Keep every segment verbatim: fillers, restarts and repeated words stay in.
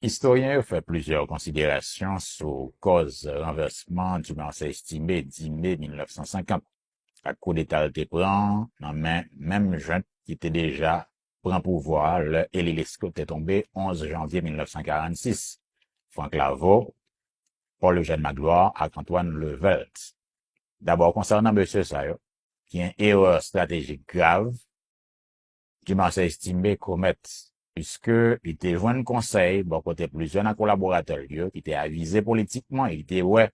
Istoryen yo fè plizyè konsiderasyon sou kòz ranvèsman Dumarsais Estimé dis me mil nèf san senkant, ak koudeta l te pran nan men menm jent ki te deja pran pouvwa a lè Élie Lescot te tonbe onz janvye mil nèf san karannsis, Franck Lavaud, Paul Eugène Magloire ak Antoine Levelt. Dabò, konsènan mesye sa yo, gen erè estratejik grav Dumarsais Estimé komèt, piske li te jwenn konsèy bò kote plizyè nan kolaboratè l yo ki te avize politikman e ki te wè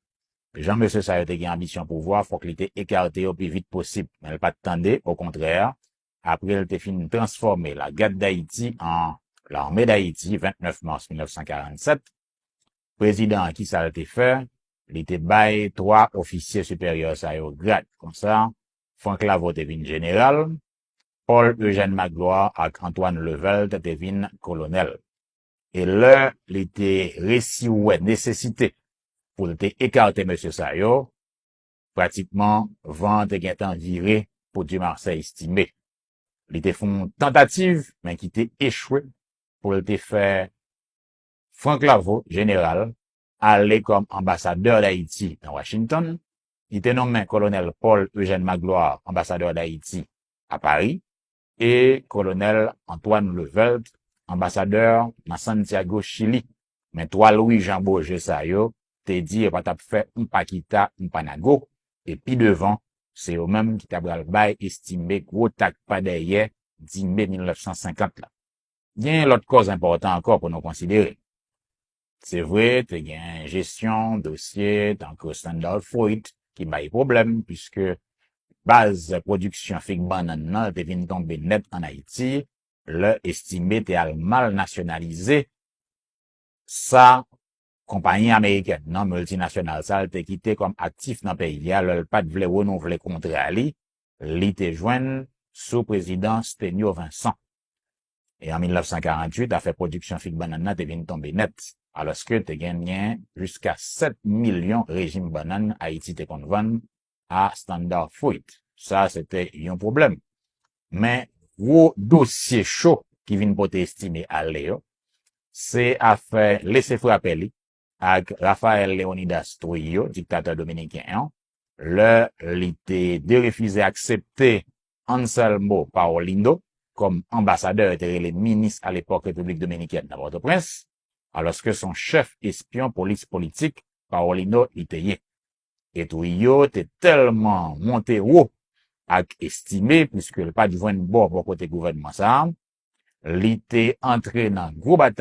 jan mesye sa yo te gen anbisyon pouvwa, fòk li te ekate yo pi vit posib. Men l pa t tande, okontrè, apre l te fin transfòme Lagad Dayiti an Lame Dayiti, vennèf mas mil nèf san karannsèt, prezidan an, kisa l te fè? Li te bay twa ofisye siperyè sa yo grad. Konsa, Franck Lavaud te vin jeneral, Paul Eugène Magloire ak Antoine Levelt te vin kolonèl. E lè li te resi wè nesesite pou l te ekate mesye sa yo, pratikman, van an te gentan vire pou Dumarsais Estimé. Li te fè yon tantativ, men ki te echwe, pou l te fè Franck Lavaud, jeneral, ale kòm anbasadè Dayiti nan Washington. Li te nonmen kolonèl Paul Eugène Magloire anbasadè Dayiti a Pari e kolonèl Antoine Levelt anbasadè nan Santiago, Chili. Men twa Louis Jean Beaugé sa yo te di yo pa t ap fè un paquita, un panago, e pi devan, se yo menm ki ta pral bay Estimé gwo tak pa dèyè dis me mil nèf san senkant la. Gen lòt kòz enpòtan ankò pou nou konsidere. Se vre, te gen jesyon dosye tankou Standard Fruit ki bay pwoblèm, piske baz pwodiksyon fig bannann nan te vin tonbe nèt ann Ayiti, lè Estimé te al mal nasyonalize sa konpayi amerikèn nan, miltinasyonal sa, l te kite kòm aktif nan peyi a lè l pa t vle renouvle kontra li, li te jwenn sou prezidans Stenio Vincent. E an mil nèf san karanntuit, afè pwodiksyon fig bannann nan te vin tonbe nèt, alòske te genyen jiska sèt milyon rejim bannann Ayiti te konn vann a Standard Fruit. Sa, se te yon pwoblèm. Men gwo dosye cho ki vin pote Estimé ale yo, se afè lese frape li ak Rafael Leonidas Trujillo, diktatè dominiken an, lè li te derefize aksepte Anselmo Paulino kòm anbasadè, te rele minis alepòk Repiblik Dominikèn nan Pòtoprens, alòske se yon chèf espyon polis politik Paulino li te ye. E Trujillo te tèlman monte wo ak Estimé, piske l pa t jwenn bò bò kote gouvènman sa a, li te antre nan gwo batay